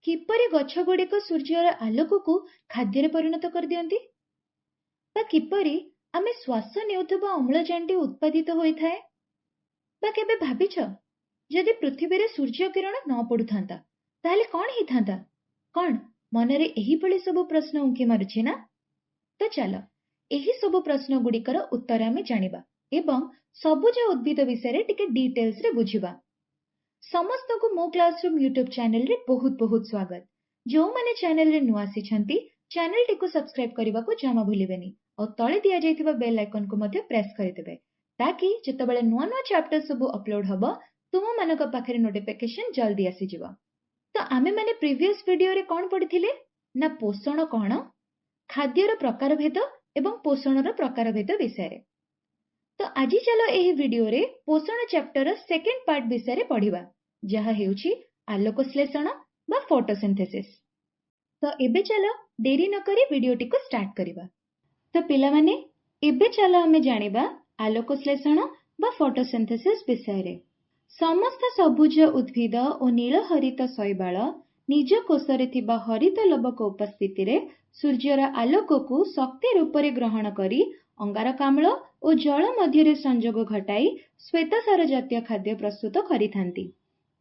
କିପରି ଗଛଗୁଡ଼ିକ ସୂର୍ଯ୍ୟର ଆଲୋକକୁ ଖାଦ୍ୟରେ ପରିଣତ କରିଦିଅନ୍ତି, ବା କିପରି ଆମେ ଶ୍ୱାସ ନେଉଥିବା ଅମ୍ଳଜାନଟି ଉତ୍ପାଦିତ ହୋଇଥାଏ? ବା କେବେ ଭାବିଛ, ଯଦି ପୃଥିବୀରେ ସୂର୍ଯ୍ୟ କିରଣ ନ ପଡୁଥାନ୍ତା ତାହେଲେ କଣ ହେଇଥାନ୍ତା? କଣ ମନରେ ଏହିଭଳି ସବୁ ପ୍ରଶ୍ନ ଉଙ୍କି ମାରୁଛି ନା? ତ ଚାଲ, ଏହି ସବୁ ପ୍ରଶ୍ନ ଗୁଡ଼ିକର ଉତ୍ତର ଆମେ ଜାଣିବା ଏବଂ ସବୁଜ ଉଦ୍ଭିଦ ବିଷୟରେ ଟିକେ ଡିଟେଲ୍ସରେ ବୁଝିବା। ସମସ୍ତଙ୍କୁ ମୋ କ୍ଲାସରୁମ୍ ୟୁଟ୍ୟୁବ ଚ୍ୟାନେଲରେ ବହୁତ ବହୁତ ସ୍ୱାଗତ। ଯେଉଁମାନେ ଚ୍ୟାନେଲରେ ନୂଆ ଆସିଛନ୍ତି, ଚ୍ୟାନେଲଟିକୁ ସବସ୍କ୍ରାଇବ କରିବାକୁ ଜମା ଭୁଲିବେନି ଆଉ ତଳେ ଦିଆଯାଇଥିବା ବେଲ୍ ଆଇକନକୁ ମଧ୍ୟ ପ୍ରେସ୍ କରିଦେବେ, ତାକି ଯେତେବେଳେ ନୂଆ ନୂଆ ଚାପ୍ଟର ସବୁ ଅପଲୋଡ ହବ, ତୁମମାନଙ୍କ ପାଖରେ ନୋଟିଫିକେସନ ଜଲ୍ଦି ଆସିଯିବ। ତ ଆମେମାନେ ପ୍ରିଭିୟସ ଭିଡିଓରେ କଣ ପଢିଥିଲେ ନା ପୋଷଣ କଣ, ଖାଦ୍ୟର ପ୍ରକାରଭେଦ ଏବଂ ପୋଷଣର ପ୍ରକାରଭେଦ ବିଷୟରେ। ତ ଆଜି ଚାଲ ଏହି ଭିଡିଓରେ ପୋଷଣ ଚାପ୍ଟରର ସେକେଣ୍ଡ ପାର୍ଟ ବିଷୟରେ ପଢିବା, ଯାହା ହେଉଛି ଆଲୋକ ଶ୍ଲେଷଣ ବା ଫଟୋସିନ୍ଥେସିସ୍। ତ ଏବେ ଚାଲ, ଡେରି ନକରି ଭିଡିଓଟିକୁ ଷ୍ଟାର୍ଟ କରିବା। ତ ପିଲାମାନେ, ଏବେ ଚାଲ ଆମେ ଜାଣିବା ଆଲୋକ ଶ୍ଲେଷଣ ବା ଫଟୋସିନ୍ଥେସିସ୍ ବିଷୟରେ। ସମସ୍ତ ସବୁଜ ଉଦ୍ଭିଦ ଓ ନୀଳ ହରିତ ଶୈବାଳ ନିଜ କୋଷରେ ଥିବା ହରିତ ଲବକ ଉପସ୍ଥିତିରେ ସୂର୍ଯ୍ୟର ଆଲୋକକୁ ଶକ୍ତି ରୂପରେ ଗ୍ରହଣ କରି ଅଙ୍ଗାରକାମ୍ଳ ଓ ଜଳ ମଧ୍ୟରେ ସଂଯୋଗ ଘଟାଇ ଶ୍ୱେତସାର ଜାତୀୟ ଖାଦ୍ୟ ପ୍ରସ୍ତୁତ କରିଥାନ୍ତି।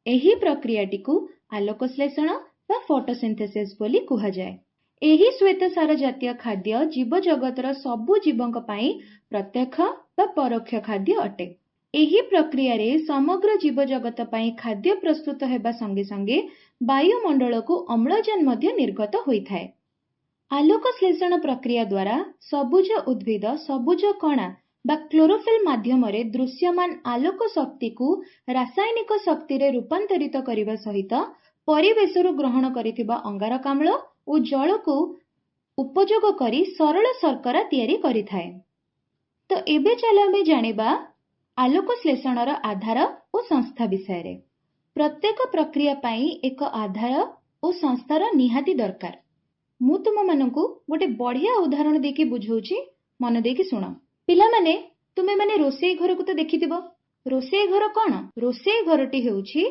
ଏହି ପ୍ରକ୍ରିୟାଟିକୁ ଆଲୋକ ଶ୍ଲେଷଣ ବା ଫଟୋସିନ୍ଥେସିସ୍ ବୋଲି କୁହାଯାଏ। ଏହି ଶ୍ୱେତସାର ଜାତୀୟ ଖାଦ୍ୟ ଜୀବଜଗତର ସବୁ ଜୀବଙ୍କ ପାଇଁ ପ୍ରତ୍ୟକ୍ଷ ବା ପରୋକ୍ଷ ଖାଦ୍ୟ ଅଟେ। ଏହି ପ୍ରକ୍ରିୟାରେ ସମଗ୍ର ଜୀବଜଗତ ପାଇଁ ଖାଦ୍ୟ ପ୍ରସ୍ତୁତ ହେବା ସଙ୍ଗେ ସଙ୍ଗେ ବାୟୁମଣ୍ଡଳକୁ ଅମ୍ଳଜାନ ମଧ୍ୟ ନିର୍ଗତ ହୋଇଥାଏ। ଆଲୋକ ଶ୍ଲେଷଣ ପ୍ରକ୍ରିୟା ଦ୍ୱାରା ସବୁଜ ଉଦ୍ଭିଦ ସବୁଜ କଣା ବା କ୍ଲୋରୋଫିଲ୍ ମାଧ୍ୟମରେ ଦୃଶ୍ୟମାନ ଆଲୋକ ଶକ୍ତିକୁ ରାସାୟନିକ ଶକ୍ତିରେ ରୂପାନ୍ତରିତ କରିବା ସହିତ ପରିବେଶରୁ ଗ୍ରହଣ କରିଥିବା ଅଙ୍ଗାରକାମ୍ଳ ଓ ଜଳକୁ ଉପଯୋଗ କରି ସରଳ ଶର୍କରା ତିଆରି କରିଥାଏ। ତ ଏବେ ଚାଲ ଆମେ ଜାଣିବା ଆଲୋକ ଶ୍ଲେଷଣର ଆଧାର ଓ ସଂସ୍ଥା ବିଷୟରେ। ପ୍ରତ୍ୟେକ ପ୍ରକ୍ରିୟା ପାଇଁ ଏକ ଆଧାର ଓ ସଂସ୍ଥାର ନିହାତି ଦରକାର। ମୁଁ ତୁମମାନଙ୍କୁ ଗୋଟେ ବଢିଆ ଉଦାହରଣ ଦେଇକି ବୁଝଉଛି, ମନ ଦେଇକି ଶୁଣ। ପିଲାମାନେ, ତୁମେମାନେ ରୋଷେଇ ଘରକୁ ତ ଦେଖିଥିବ। ରୋଷେଇ ଘର କଣ? ରୋଷେଇ ଘରଟି ହେଉଛି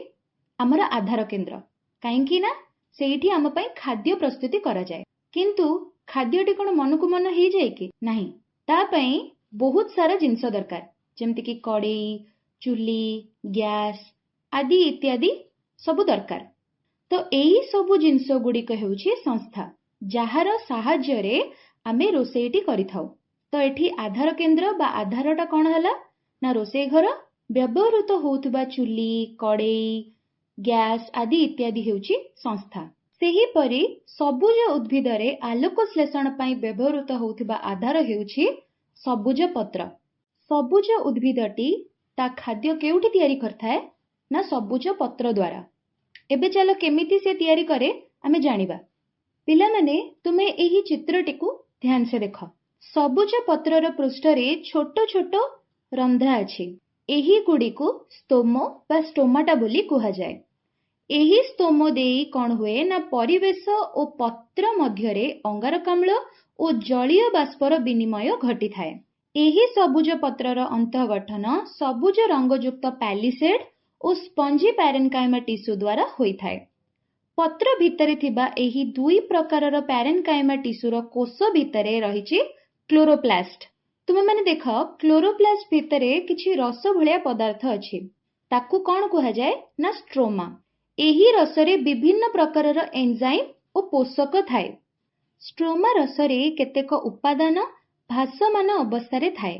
ଆମର ଆଧାର କେନ୍ଦ୍ର, କାହିଁକି ନା ସେଇଠି ଆମ ପାଇଁ ଖାଦ୍ୟ ପ୍ରସ୍ତୁତି କରାଯାଏ। କିନ୍ତୁ ଖାଦ୍ୟଟି କଣ ମନକୁ ମନ ହେଇଯାଏ କି? ନାହିଁ, ତା ପାଇଁ ବହୁତ ସାରା ଜିନିଷ ଦରକାର, ଯେମିତିକି କଡେଇ, ଚୁଲି, ଗ୍ୟାସ୍ ଆଦି ଇତ୍ୟାଦି ସବୁ ଦରକାର। ତ ଏଇ ସବୁ ଜିନିଷ ଗୁଡ଼ିକ ହେଉଛି ସଂସ୍ଥା, ଯାହାର ସାହାଯ୍ୟରେ ଆମେ ରୋଷେଇଟି କରିଥାଉ। ତ ଏଠି ଆଧାର କେନ୍ଦ୍ର ବା ଆଧାରଟା କଣ ହେଲା ନା ରୋଷେଇ ଘର। ବ୍ୟବହୃତ ହଉଥିବା ଚୁଲି, କଡେଇ, ଗ୍ୟାସ୍ ଆଦି ଇତ୍ୟାଦି ହେଉଛି ସଂସ୍ଥା। ସେହିପରି ସବୁଜ ଉଦ୍ଭିଦରେ ଆଲୋକ ଶ୍ଲେଷଣ ପାଇଁ ବ୍ୟବହୃତ ହଉଥିବା ଆଧାର ହେଉଛି ସବୁଜ ପତ୍ର। ସବୁଜ ଉଦ୍ଭିଦଟି ତା ଖାଦ୍ୟ କେଉଁଠି ତିଆରି କରିଥାଏ ନା ସବୁଜ ପତ୍ର ଦ୍ୱାରା। ଏବେ ଚାଲ, କେମିତି ସେ ତିଆରି କରେ ଆମେ ଜାଣିବା। ପିଲାମାନେ, ତୁମେ ଏହି ଚିତ୍ରଟିକୁ ଧ୍ୟାନ ସେ ଦେଖ। ସବୁଜ ପତ୍ରର ପୃଷ୍ଠରେ ଛୋଟ ଛୋଟ ରନ୍ଧ୍ର ଅଛି। ଏହି ଗୁଡ଼ିକୁ ସ୍ତୋମ ବା ଷ୍ଟୋମାଟା ବୋଲି କୁହାଯାଏ। ଏହି ସ୍ତୋମ ଦେଇ କଣ ହୁଏ ନା ପରିବେଶ ଓ ପତ୍ର ମଧ୍ୟରେ ଅଙ୍ଗାରକାମ୍ଳ ଓ ଜଳୀୟ ବାଷ୍ପର ବିନିମୟ ଘଟିଥାଏ। ଏହି ସବୁଜ ପତ୍ରର ଅନ୍ତଃଗଠନ ସବୁଜ ରଙ୍ଗଯୁକ୍ତ ପ୍ୟାଲିସେଡ୍ ଓ ସ୍ପଞ୍ଜି ପ୍ୟାରେନକାଇମା ଟିସ୍ୟୁ ଦ୍ୱାରା ହୋଇଥାଏ। ପତ୍ର ଭିତରେ ଥିବା ଏହି ଦୁଇ ପ୍ରକାରର ପ୍ୟାରେନକାଇମା ଟିସ୍ୟୁର କୋଷ ଭିତରେ ରହିଛି କ୍ଲୋରୋପ୍ଲାଷ୍ଟ। ତୁମେମାନେ ଦେଖ, କ୍ଲୋରୋପ୍ଲାଷ୍ଟ ଭିତରେ କିଛି ରସ ଭଳିଆ ପଦାର୍ଥ ଅଛି। ତାକୁ କଣ କୁହାଯାଏ ନା ଷ୍ଟ୍ରୋମା। ଏହି ରସରେ ବିଭିନ୍ନ ପ୍ରକାରର ଏନଜାଇମ୍ ଓ ପୋଷକ ଥାଏ। ଷ୍ଟ୍ରୋମା ରସରେ କେତେକ ଉପାଦାନ ଭାସମାନ ଅବସ୍ଥାରେ ଥାଏ।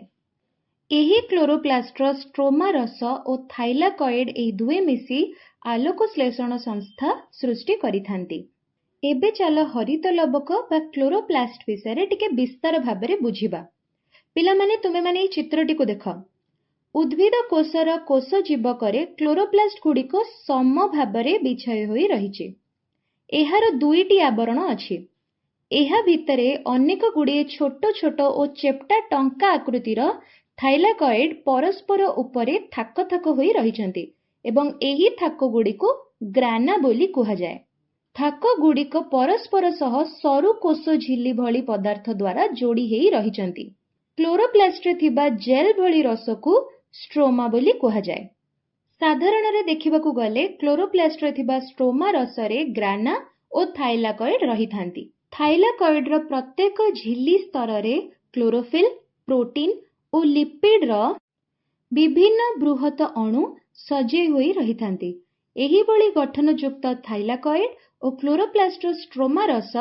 ଏହି କ୍ଲୋରୋପ୍ଲାଷ୍ଟର ଷ୍ଟ୍ରୋମା ରସ ଓ ଥାଇଲାକଏଡ୍ ଏହି ଦୁହେଁ ମିଶି ଆଲୋକ ଶ୍ଲେଷଣ ସଂସ୍ଥା ସୃଷ୍ଟି କରିଥାନ୍ତି। ଏବେ ଚାଲ, ହରିତ ଲବକ ବା କ୍ଲୋରୋପ୍ଲାଷ୍ଟ ବିଷୟରେ ଟିକେ ବିସ୍ତାର ଭାବରେ ବୁଝିବା। ପିଲାମାନେ, ତୁମେମାନେ ଏଇ ଚିତ୍ରଟିକୁ ଦେଖ। ଉଦ୍ଭିଦ କୋଷର କୋଷ ଜୀବକରେ କ୍ଲୋରୋପ୍ଲାଷ୍ଟ ଗୁଡ଼ିକ ସମ ଭାବରେ ବିଛାଇ ହୋଇ ରହିଛି। ଏହାର ଦୁଇଟି ଆବରଣ ଅଛି। ଏହା ଭିତରେ ଅନେକ ଗୁଡ଼ିଏ ଛୋଟ ଛୋଟ ଓ ଚେପ୍ଟା ଟଙ୍କା ଆକୃତିର ଥାଇଲାକଏଡ୍ ପରସ୍ପର ଉପରେ ଥାକ ଥାକ ହୋଇ ରହିଛନ୍ତି ଏବଂ ଏହି ଥାକ ଗୁଡ଼ିକୁ ଗ୍ରାନା ବୋଲି କୁହାଯାଏ। ଥାକ ଗୁଡ଼ିକ ପରସ୍ପର ସହ ସରୁ କୋଷ ଝିଲ୍ଲୀ ଭଳି ପଦାର୍ଥ ଦ୍ୱାରା ଯୋଡ଼ି ହେଇ ରହିଛନ୍ତି। କ୍ଲୋରୋପ୍ଲାଷ୍ଟରେ ଥିବା ଜେଲ୍ ଭଳି ରସକୁ ଷ୍ଟ୍ରୋମା ବୋଲି କୁହାଯାଏ। ସାଧାରଣରେ ଦେଖିବାକୁ ଗଲେ କ୍ଲୋରୋପ୍ଲାଷ୍ଟରେ ଥିବା ଷ୍ଟ୍ରୋମା ରସରେ ଗ୍ରାନା ଓ ଥାଇଲାକଏଡ୍ ରହିଥାନ୍ତି। ଥାଇଲାକଏଡ୍ର ପ୍ରତ୍ୟେକ ଝିଲ୍ଲୀ ସ୍ତରରେ କ୍ଲୋରୋଫିଲ୍, ପ୍ରୋଟିନ୍ ଓ ଲିପିଡର ବିଭିନ୍ନ ବୃହତ ଅଣୁ ସଜେଇ ହୋଇ ରହିଥାନ୍ତି। ଏହିଭଳି ଗଠନଯୁକ୍ତ ଥାଇଲାକଏଡ୍ ଓ କ୍ଲୋରୋପ୍ଲାଷ୍ଟର ଷ୍ଟ୍ରୋମା ରସ,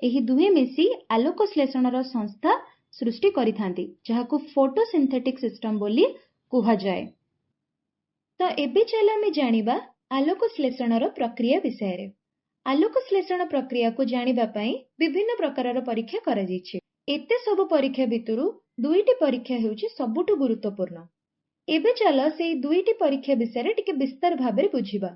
ଏହି ଦୁହେଁ ମିଶି ଆଲୋକ ଶ୍ଳେଷଣର ସଂସ୍ଥା ସୃଷ୍ଟି କରିଥାନ୍ତି, ଯାହାକୁ ଫଟୋସିନ୍ଥେଟିକ୍ ସିଷ୍ଟମ ବୋଲି କୁହାଯାଏ। ତ ଏବେ ଚାଲ ଆମେ ଜାଣିବା ଆଲୋକ ଶ୍ଳେଷଣର ପ୍ରକ୍ରିୟା ବିଷୟରେ। ଆଲୋକ ଶ୍ଳେଷଣ ପ୍ରକ୍ରିୟାକୁ ଜାଣିବା ପାଇଁ ବିଭିନ୍ନ ପ୍ରକାରର ପରୀକ୍ଷା କରାଯାଇଛି। ଏତେ ସବୁ ପରୀକ୍ଷା ଭିତରୁ ଦୁଇଟି ପରୀକ୍ଷା ହେଉଛି ସବୁଠୁ ଗୁରୁତ୍ୱପୂର୍ଣ୍ଣ। ଏବେ ଚାଲ ସେଇ ଦୁଇଟି ପରୀକ୍ଷା ବିଷୟରେ ଟିକେ ବିସ୍ତାର ଭାବରେ ବୁଝିବା।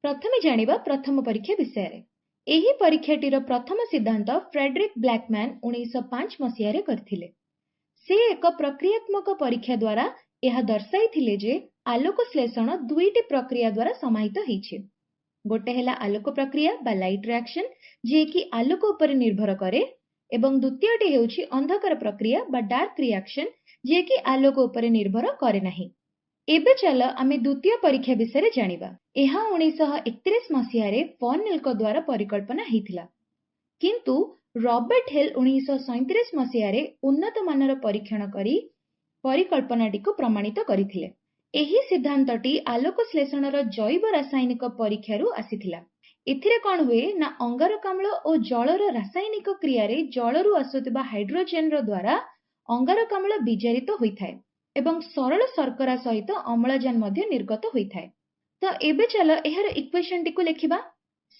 ପ୍ରଥମେ ଜାଣିବା ପ୍ରଥମ ପରୀକ୍ଷା ବିଷୟରେ। ଏହି ପରୀକ୍ଷାଟିର ପ୍ରଥମ ସିଦ୍ଧାନ୍ତ ଫ୍ରେଡରିକ୍ ବ୍ଲାକମ୍ୟାନ୍ 1905 ମସିହାରେ କରିଥିଲେ। ସେ ଏକ ପ୍ରକ୍ରିୟାତ୍ମକ ପରୀକ୍ଷା ଦ୍ୱାରା ଏହା ଦର୍ଶାଇଥିଲେ ଯେ ଆଲୋକ ଶ୍ଳେଷଣ ଦୁଇଟି ପ୍ରକ୍ରିୟା ଦ୍ୱାରା ସମାହିତ ହେଇଛି। ଗୋଟେ ହେଲା ଆଲୋକ ପ୍ରକ୍ରିୟା ବା ଲାଇଟ୍ ରିଆକ୍ସନ, ଯିଏକି ଆଲୋକ ଉପରେ ନିର୍ଭର କରେ, ଏବଂ ଦ୍ୱିତୀୟଟି ହେଉଛି ଅନ୍ଧକାର ପ୍ରକ୍ରିୟା ବା ଡାର୍କ ରିଆକ୍ସନ, ଯିଏକି ଆଲୋକ ଉପରେ ନିର୍ଭର କରେ ନାହିଁ। ଏବେ ଚାଲ ଆମେ ଦ୍ୱିତୀୟ ପରୀକ୍ଷା ବିଷୟରେ ଜାଣିବା। ଏହା 1931 ମସିହାରେ ଫର୍ନେଲଙ୍କ ଦ୍ୱାରା ପରିକଳ୍ପନା ହେଇଥିଲା, କିନ୍ତୁ ରବର୍ଟ ହିଲ୍ 1937 ମସିହାରେ ଉନ୍ନତ ମାନର ପରୀକ୍ଷଣ କରି ପରିକଳ୍ପନାଟିକୁ ପ୍ରମାଣିତ କରିଥିଲେ। ଏହି ସିଦ୍ଧାନ୍ତଟି ଆଲୋକ ଶ୍ଳେଷଣର ଜୈବ ରାସାୟନିକ ପରୀକ୍ଷାରୁ ଆସିଥିଲା। ଏଥିରେ କଣ ହୁଏ ନା, ଅଙ୍ଗାରକାମ୍ଳ ଓ ଜଳର ରାସାୟନିକ କ୍ରିୟାରେ ଜଳରୁ ଆସୁଥିବା ହାଇଡ୍ରୋଜେନର ଦ୍ୱାରା ଅଙ୍ଗାରକାମ୍ଳ ବିଜାରିତ ହୋଇଥାଏ ଏବଂ ସରଳ ଶର୍କରା ସହିତ ଅମ୍ଳଜାନ ମଧ୍ୟ ନିର୍ଗତ ହୋଇଥାଏ। ତ ଏବେ ଚାଲ ଏହାର ଇକ୍ୱେସନଟିକୁ ଲେଖିବା।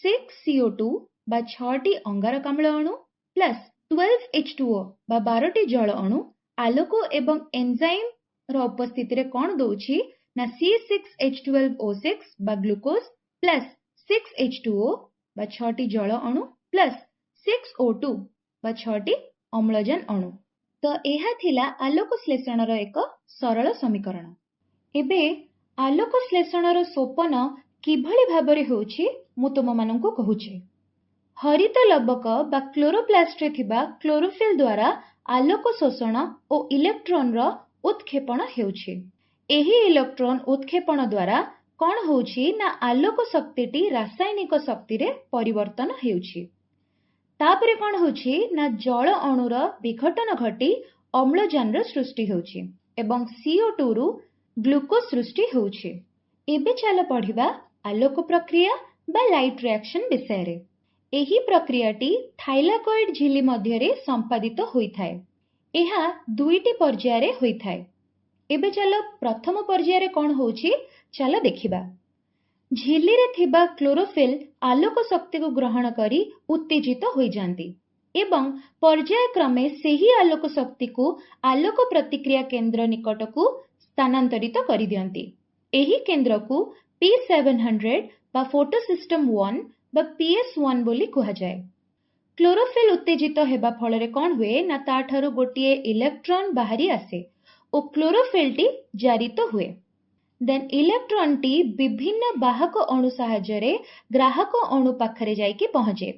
6 CO2 ବା ଛଅଟି ଅଙ୍ଗାରକାମ୍ଳ ଅଣୁ ପ୍ଲସ୍ 12 H2O ବା 12ଟି ଜଳ ଅଣୁ ଆଲୋକ ଏବଂ ଏନଜାଇମ୍ ର ଉପସ୍ଥିତିରେ କଣ ଦଉଛି ନା, C6H12O6 ବା ଗ୍ଲୁକୋଜ ପ୍ଲସ୍ 6 H2O ବା ଛଅଟି ଜଳ ଅଣୁ ପ୍ଲସ୍ 6 O2 ବା ଛଅଟି ଅମ୍ଳଜାନ ଅଣୁ। ତ ଏହା ଥିଲା ଆଲୋକ ଶ୍ଳେଷଣର ଏକ ସରଳ ସମୀକରଣ। ଏବେ ଆଲୋକ ଶ୍ଳେଷଣର ସୋପନ କିଭଳି ଭାବରେ ହେଉଛି, ମୁଁ ତୁମମାନଙ୍କୁ କହୁଛି। ହରିତ ଲବକ ବା କ୍ଲୋରୋପ୍ଲାଷ୍ଟରେ ଥିବା କ୍ଲୋରୋଫିଲ୍ ଦ୍ୱାରା ଆଲୋକ ଶୋଷଣ ଓ ଇଲେକ୍ଟ୍ରନର ଉତ୍କ୍ଷେପଣ ହେଉଛି। ଏହି ଇଲେକ୍ଟ୍ରନ ଉତ୍କ୍ଷେପଣ ଦ୍ୱାରା କଣ ହେଉଛି ନା, ଆଲୋକ ଶକ୍ତିଟି ରାସାୟନିକ ଶକ୍ତିରେ ପରିବର୍ତ୍ତନ ହେଉଛି। ତାପରେ କଣ ହେଉଛି ନା, ଜଳ ଅଣୁର ବିଘଟନ ଘଟି ଅମ୍ଳଜାନର ସୃଷ୍ଟି ହେଉଛି ଏବଂ CO2 ରୁ ଗ୍ଲୁକୋଜ ସୃଷ୍ଟି ହେଉଛି। ଏବେ ଚାଲ ପଢିବା ଆଲୋକ ପ୍ରକ୍ରିୟା ବା ଲାଇଟ୍ ରିଆକ୍ସନ ବିଷୟରେ। ଏହି ପ୍ରକ୍ରିୟାଟି ଥାଇଲାକଏଡ୍ ଝିଲ୍ଲୀ ମଧ୍ୟରେ ସମ୍ପାଦିତ ହୋଇଥାଏ। ଏହା ଦୁଇଟି ପର୍ଯ୍ୟାୟରେ ହୋଇଥାଏ। ଏବେ ଚାଲ ପ୍ରଥମ ପର୍ଯ୍ୟାୟରେ କଣ ହେଉଛି ଚାଲ ଦେଖିବା। ଝିଲ୍ଲୀରେ ଥିବା କ୍ଲୋରୋଫିଲ୍ ଆଲୋକ ଶକ୍ତିକୁ ଗ୍ରହଣ କରି ଉତ୍ତେଜିତ ହୋଇଯାନ୍ତି ଏବଂ ପର୍ଯ୍ୟାୟକ୍ରମେ ସେହି ଆଲୋକ ଶକ୍ତିକୁ ଆଲୋକ ପ୍ରତିକ୍ରିୟା କେନ୍ଦ୍ର ନିକଟକୁ ସ୍ଥାନାନ୍ତରିତ କରିଦିଅନ୍ତି। ଏହି କେନ୍ଦ୍ରକୁ P700 ବା ଫଟୋସିଷ୍ଟମ 1 ବା PS1 ବୋଲି କୁହାଯାଏ। କ୍ଲୋରୋଫିଲ୍ ଉତ୍ତେଜିତ ହେବା ଫଳରେ କଣ ହୁଏ ନା, ତାଠାରୁ ଗୋଟିଏ ଇଲେକ୍ଟ୍ରନ ବାହାରି ଆସେ ଓ କ୍ଲୋରୋଫିଲ୍ଟି ଜାରିତ ହୁଏ। ଦେନ୍ ଇଲେକ୍ଟ୍ରନଟି ବିଭିନ୍ନ ବାହକ ଅଣୁ ସାହାଯ୍ୟରେ ଗ୍ରାହକ ଅଣୁ ପାଖରେ ଯାଇକି ପହଞ୍ଚେ।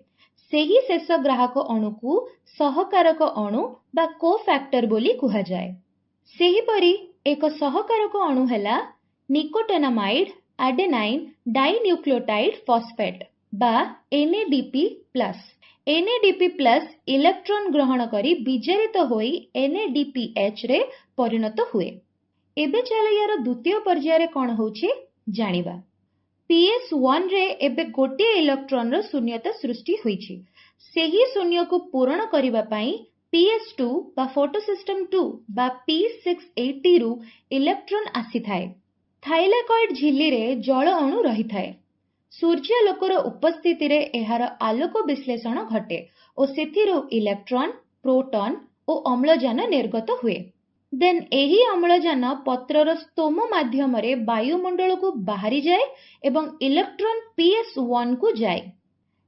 ସେହି ଶେଷ ଗ୍ରାହକ ଅଣୁକୁ ସହକାରକ ଅଣୁ ବା କୋଫ୍ୟାକ୍ଟର ବୋଲି କୁହାଯାଏ। ସେହିପରି ଏକ ସହକାରକ ଅଣୁ ହେଲା ନିକୋଟିନାମାଇଡ୍ ଆଡେନାଇନ୍ ଡାଇନ୍ୟୁକ୍ଲିଓଟାଇଡ୍ ଫସଫେଟ୍ ବା NADP+। NADP+ electron ଗ୍ରହଣ କରି ବିଜାରିତ ହୋଇ NADPH ରେ ପରିଣତ ହୁଏ। ଏବେ ଚାଲ ୟାର ଦ୍ୱିତୀୟ ପର୍ଯ୍ୟାୟରେ କଣ ହେଉଛି ଜାଣିବା। PS1 ରେ ଏବେ ଗୋଟିଏ ଇଲେକ୍ଟ୍ରନର ଶୂନ୍ୟତା ସୃଷ୍ଟି ହୋଇଛି। ସେହି ଶୂନ୍ୟକୁ ପୂରଣ କରିବା ପାଇଁ PS2 ବା ଫଟୋସିଷ୍ଟମ 2 ବା P680 ରୁ ଇଲେକ୍ଟ୍ରନ ଆସିଥାଏ। ଥାଇଲାକଏଡ୍ ଝିଲ୍ଲୀରେ ଜଳ ଅଣୁ ରହିଥାଏ। ସୂର୍ଯ୍ୟାଲୋକର ଉପସ୍ଥିତିରେ ଏହାର ଆଲୋକ ବିଶ୍ଳେଷଣ ଘଟେ ଓ ସେଥିରୁ ଇଲେକ୍ଟ୍ରନ, ପ୍ରୋଟନ ଓ ଅମ୍ଳଜାନ ନିର୍ଗତ ହୁଏ। ଦେନ୍ ଏହି ଅମ୍ଳଜାନ ପତ୍ରର ସ୍ତୋମ ମାଧ୍ୟମରେ ବାୟୁମଣ୍ଡଳକୁ ବାହାରିଯାଏ ଏବଂ ଇଲେକ୍ଟ୍ରନ PS1 କୁ ଯାଏ।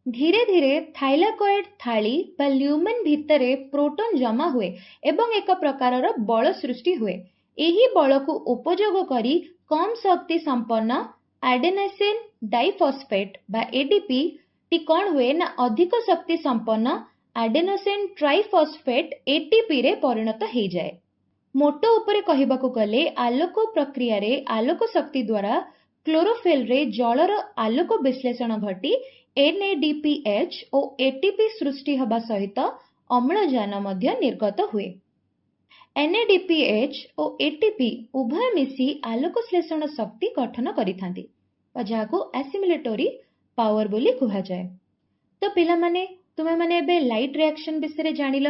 ଧୀରେ ଧୀରେ ଥାଇଲାକଏଡ୍ ଥାଳି ବା ଲ୍ୟୁମେନ୍ ଭିତରେ ପ୍ରୋଟନ ଜମା ହୁଏ ଏବଂ ଏକ ପ୍ରକାରର ବଳ ସୃଷ୍ଟି ହୁଏ। ଏହି ବଳକୁ ଉପଯୋଗ କରି କମ୍ ଶକ୍ତି ସମ୍ପନ୍ନ ଆଡେନୋସିନ୍ ଡାଇଫସଫେଟ୍ ବା ADP ଟି କଣ ହୁଏ ନା, ଅଧିକ ଶକ୍ତି ସମ୍ପନ୍ନ ଆଡେନୋସିନ୍ ଟ୍ରାଇଫସଫେଟ୍ ATP ରେ ପରିଣତ ହେଇଯାଏ। ମୋଟ ଉପରେ କହିବାକୁ ଗଲେ, ଆଲୋକ ପ୍ରକ୍ରିୟାରେ ଆଲୋକ ଶକ୍ତି ଦ୍ୱାରା କ୍ଲୋରୋଫିଲରେ ଜଳର ଆଲୋକ ବିଶ୍ଳେଷଣ ଘଟି NADPH ଓ ATP ସୃଷ୍ଟି ହେବା ସହିତ ଅମ୍ଳଜାନ ମଧ୍ୟ ନିର୍ଗତ ହୁଏ। NADPH ଓ ATP ଉଭୟ ମିଶି ଆଲୋକଶ୍ଳେଷଣ ଶକ୍ତି ଗଠନ କରିଥାନ୍ତି ବା ଯାହାକୁ ଆସିମିଲେଟୋରୀ ପାୱାର ବୋଲି କୁହାଯାଏ। ତ ପିଲାମାନେ, ତୁମେମାନେ ଏବେ ଲାଇଟ୍ ରିଆକ୍ସନ ବିଷୟରେ ଜାଣିଲ।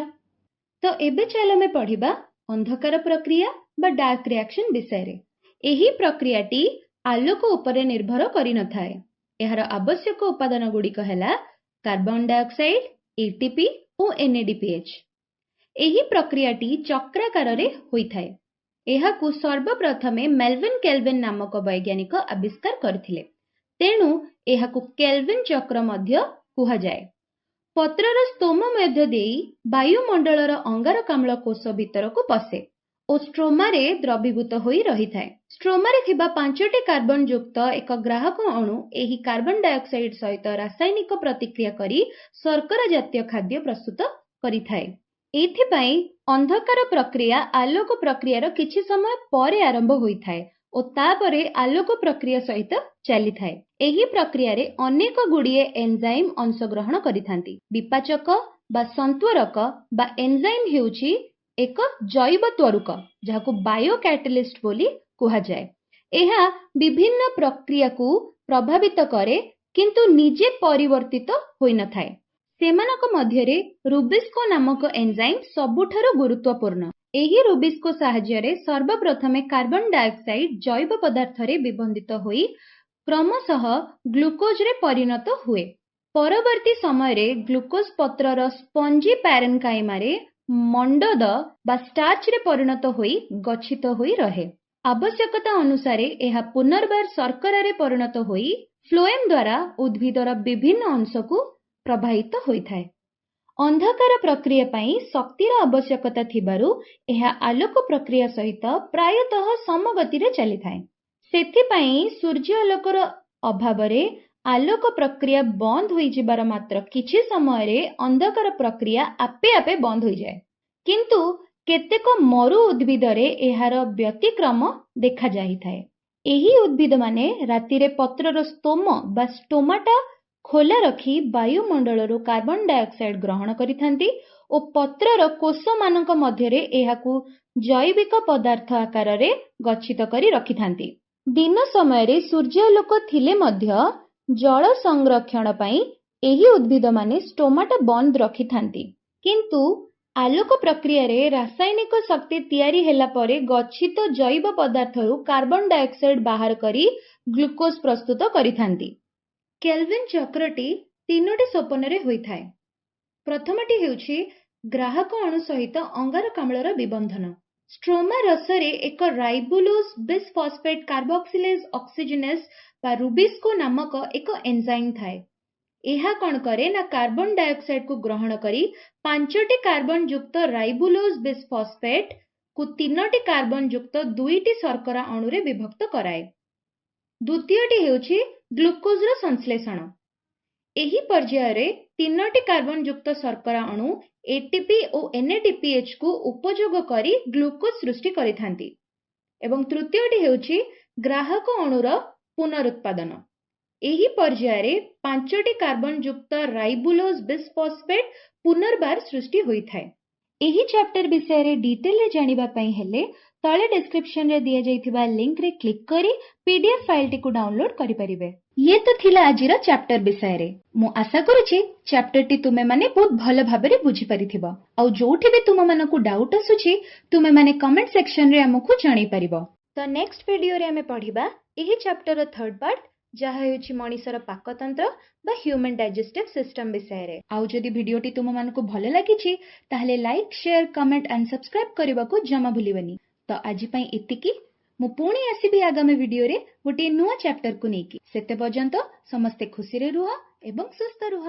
ତ ଏବେ ଚାଲ ଆମେ ପଢିବା ଅନ୍ଧକାର ପ୍ରକ୍ରିୟା ବା ଡାର୍କ ରିଆକ୍ସନ ବିଷୟରେ। ଏହି ପ୍ରକ୍ରିୟାଟି ଆଲୋକ ଉପରେ ନିର୍ଭର କରିନଥାଏ। ଏହାର ଆବଶ୍ୟକ ଉପାଦାନ ଗୁଡ଼ିକ ହେଲା କାର୍ବନ ଡାଇଅକ୍ସାଇଡ, ATP ଓ NADPH। ଏହି ପ୍ରକ୍ରିୟାଟି ଚକ୍ରାକାରରେ ହୋଇଥାଏ। ଏହାକୁ ସର୍ବପ୍ରଥମେ ମେଲଭିନ୍ କେଲଭିନ୍ ନାମକ ବୈଜ୍ଞାନିକ ଆବିଷ୍କାର କରିଥିଲେ, ତେଣୁ ଏହାକୁ କେଲଭିନ୍ ଚକ୍ର ମଧ୍ୟ କୁହାଯାଏ। ପତ୍ରର ସ୍ତୋମ ମଧ୍ୟ ଦେଇ ବାୟୁମଣ୍ଡଳର ଅଙ୍ଗାରକାମ୍ଳ କୋଷ ଭିତରକୁ ପଶେ ଓ ଷ୍ଟ୍ରୋମାରେ ଦ୍ରବୀଭୂତ ହୋଇ ରହିଥାଏ। ଷ୍ଟ୍ରୋମାରେ ଥିବା 5ଟି କାର୍ବନ ଯୁକ୍ତ ଏକ ଗ୍ରାହକ ଅଣୁ ଏହି କାର୍ବନ ଡାଇଅକ୍ସାଇଡ ସହିତ ରାସାୟନିକ ପ୍ରତିକ୍ରିୟା କରି ଶର୍କରା ଜାତୀୟ ଖାଦ୍ୟ ପ୍ରସ୍ତୁତ କରିଥାଏ। ଏଇଥିପାଇଁ ଅନ୍ଧକାର ପ୍ରକ୍ରିୟା ଆଲୋକ ପ୍ରକ୍ରିୟାର କିଛି ସମୟ ପରେ ଆରମ୍ଭ ହୋଇଥାଏ ଓ ତାପରେ ଆଲୋକ ପ୍ରକ୍ରିୟା ସହିତ ଚାଲିଥାଏ। ଏହି ପ୍ରକ୍ରିୟାରେ ଅନେକ ଗୁଡ଼ିଏ ଏନଜାଇମ୍ ଅଂଶଗ୍ରହଣ କରିଥାନ୍ତି। ବିପାଚକ ବା ସନ୍ତ୍ୱରକ ବା ଏନଜାଇମ୍ ହେଉଛି ଏକ ଜୈବ ତ୍ୱରୁକ, ଯାହାକୁ ବାୟୋ କ୍ୟାଟାଲିଷ୍ଟ ବୋଲି କୁହାଯାଏ। ଏହା ବିଭିନ୍ନ ପ୍ରକ୍ରିୟାକୁ ପ୍ରଭାବିତ କରେ, କିନ୍ତୁ ନିଜେ ପରିବର୍ତ୍ତିତ ହୋଇନଥାଏ। ସେମାନଙ୍କ ମଧ୍ୟରେ ରୁବିସ୍କୋ ନାମକ ଏନଜାଇମ୍ ସବୁଠାରୁ ଗୁରୁତ୍ୱପୂର୍ଣ୍ଣ। ଏହି ରୁବିସ୍କୋ ସାହାଯ୍ୟରେ ସର୍ବପ୍ରଥମେ କାର୍ବନ ଡାଇଅକ୍ସାଇଡ ଜୈବ ପଦାର୍ଥରେ ବିବନ୍ଧିତ ହୋଇ କ୍ରମଶଃ ଗ୍ଲୁକୋଜରେ ପରିଣତ ହୁଏ। ପରବର୍ତ୍ତୀ ସମୟରେ ଗ୍ଲୁକୋଜ ପତ୍ରର ସ୍ପଞ୍ଜି ପ୍ୟାରେନକାଇମାରେ ମଣ୍ଡଦ ବା ଷ୍ଟାର୍ଚରେ ପରିଣତ ହୋଇ ଗଚ୍ଛିତ ହୋଇ ରହେ। ଆବଶ୍ୟକତା ଅନୁସାରେ ଏହା ପୁନର୍ବାର ଶର୍କରାରେ ପରିଣତ ହୋଇ ଫ୍ଲୋଏମ୍ ଦ୍ୱାରା ଉଦ୍ଭିଦର ବିଭିନ୍ନ ଅଂଶକୁ ପ୍ରବାହିତ ହୋଇଥାଏ। ଅନ୍ଧକାର ପ୍ରକ୍ରିୟା ପାଇଁ ଶକ୍ତିର ଆବଶ୍ୟକତା ଥିବାରୁ ଏହା ଆଲୋକ ପ୍ରକ୍ରିୟା ସହିତ ପ୍ରାୟତଃ ସମଗତିରେ ଚାଲିଥାଏ। ସେଥିପାଇଁ ସୂର୍ଯ୍ୟ ଆଲୋକର ଅଭାବରେ ଆଲୋକ ପ୍ରକ୍ରିୟା ବନ୍ଦ ହୋଇଯିବାର ମାତ୍ର କିଛି ସମୟରେ ଅନ୍ଧକାର ପ୍ରକ୍ରିୟା ଆପେ ଆପେ ବନ୍ଦ ହୋଇଯାଏ। କିନ୍ତୁ କେତେକ ମରୁ ଉଦ୍ଭିଦରେ ଏହାର ବ୍ୟତିକ୍ରମ ଦେଖାଯାଇଥାଏ। ଏହି ଉଦ୍ଭିଦମାନେ ରାତିରେ ପତ୍ରର ସ୍ତୋମ ବା ଷ୍ଟୋମାଟା ଖୋଲା ରଖି ବାୟୁମଣ୍ଡଳରୁ କାର୍ବନ ଡାଇଅକ୍ସାଇଡ ଗ୍ରହଣ କରିଥାନ୍ତି ଓ ପତ୍ରର କୋଷମାନଙ୍କ ମଧ୍ୟରେ ଏହାକୁ ଜୈବିକ ପଦାର୍ଥ ଆକାରରେ ଗଚ୍ଛିତ କରି ରଖିଥାନ୍ତି। ଦିନ ସମୟରେ ସୂର୍ଯ୍ୟାଲୋକ ଥିଲେ ମଧ୍ୟ ଜଳ ସଂରକ୍ଷଣ ପାଇଁ ଏହି ଉଦ୍ଭିଦମାନେ ଷ୍ଟୋମାଟା ବନ୍ଦ ରଖିଥାନ୍ତି। କିନ୍ତୁ ଆଲୋକ ପ୍ରକ୍ରିୟାରେ ରାସାୟନିକ ଶକ୍ତି ତିଆରି ହେଲା ପରେ ଗଚ୍ଛିତ ଜୈବ ପଦାର୍ଥରୁ କାର୍ବନ ଡାଇଅକ୍ସାଇଡ ବାହାର କରି ଗ୍ଲୁକୋଜ ପ୍ରସ୍ତୁତ କରିଥାନ୍ତି। କେଲଭିନ୍ ଚକ୍ରଟି 3ଟି ସୋପାନରେ ହୋଇଥାଏ। ପ୍ରଥମଟି ହେଉଛି ଗ୍ରାହକ ଅଣୁ ସହିତ ଅଙ୍ଗାରକାମ୍ଳର ବିବନ୍ଧନ। ଷ୍ଟ୍ରୋମା ରସରେ ଏକ ରାଇବୁଲୋଜ ବିସଫସଫେଟ୍ କାର୍ବୋକ୍ସିଲେଜ ଅକ୍ସିଜେନେସ୍ ବା ରୁବିସ୍କୋ ନାମକ ଏକ ଏନଜାଇମ୍ ଥାଏ। ଏହା କଣ କରେ ନା କାର୍ବନ ଡାଇଅକ୍ସାଇଡକୁ ଗ୍ରହଣ କରି 5ଟି କାର୍ବନ ଯୁକ୍ତ ରାଇବୁଲୋଜ ବିସଫସଫେଟ୍ କୁ 3ଟି କାର୍ବନ ଯୁକ୍ତ 2ଟି ଶର୍କରା ଅଣୁରେ ବିଭକ୍ତ କରାଏ। ଦ୍ୱିତୀୟଟି ହେଉଛି ଗ୍ଲୁକୋଜର ସଂଶ୍ଳେଷଣ। ଏହି ପର୍ଯ୍ୟାୟରେ 3ଟି କାର୍ବନ ଯୁକ୍ତ ଶର୍କରା ଅଣୁ ATP ଓ NADPH କୁ ଉପଯୋଗ କରି ଗ୍ଲୁକୋଜ ସୃଷ୍ଟି କରିଥାନ୍ତି। ଏବଂ ତୃତୀୟଟି ହେଉଛି ଗ୍ରାହକ ଅଣୁର ପୁନରୁତ୍ପାଦନ। ଏହି ପର୍ଯ୍ୟାୟରେ 5ଟି କାର୍ବନ ଯୁକ୍ତ ରାଇବୁଲୋଜ ବିସଫସଫେଟ୍ ପୁନର୍ବାର ସୃଷ୍ଟି ହୋଇଥାଏ। ଏହି ଚାପ୍ଟର ବିଷୟରେ ଡିଟେଲରେ ଜାଣିବା ପାଇଁ ହେଲେ ତଳେ ଡେସ୍କ୍ରିପସନରେ ଦିଆଯାଇଥିବା ଲିଙ୍କରେ କ୍ଲିକ୍ କରି PDF ଫାଇଲଟିକୁ ଡାଉନଲୋଡ କରିପାରିବେ। ଇଏ ତ ଥିଲା ଆଜିର ଚାପ୍ଟର ବିଷୟରେ। ମୁଁ ଆଶା କରୁଛି ଚାପ୍ଟରଟି ତୁମେମାନେ ବହୁତ ଭଲ ଭାବରେ ବୁଝିପାରିଥିବ। ଆଉ ଯୋଉଠି ବି ତୁମମାନଙ୍କୁ ଡାଉଟ୍ ଆସୁଛି, ତୁମେମାନେ କମେଣ୍ଟ ସେକ୍ସନରେ ଆମକୁ ଜଣେଇ ପାରିବ। ତ ନେକ୍ସଟ ଭିଡିଓରେ ଆମେ ପଢିବା ଏହି ଚାପ୍ଟରର ଥର୍ଡ ପାର୍ଟ, ଯାହା ହେଉଛି ମଣିଷର ପାକତନ୍ତ୍ର ବା ହ୍ୟୁମାନ ଡାଇଜେଷ୍ଟିଭ ସିଷ୍ଟମ ବିଷୟରେ। ଆଉ ଯଦି ଭିଡିଓଟି ତୁମମାନଙ୍କୁ ଭଲ ଲାଗିଛି, ତାହେଲେ like, share, comment and subscribe କରିବାକୁ ଜମା ଭୁଲିବନି। ତ ଆଜି ପାଇଁ ଏତିକି। ମୁଁ ପୁଣି ଆସିବି ଆଗାମୀ ଭିଡିଓରେ ଗୋଟିଏ ନୂଆ ଚାପ୍ଟରକୁ ନେଇକି। ସେତେ ପର୍ଯ୍ୟନ୍ତ ସମସ୍ତେ ଖୁସିରେ ରୁହ ଏବଂ ସୁସ୍ଥ ରୁହ।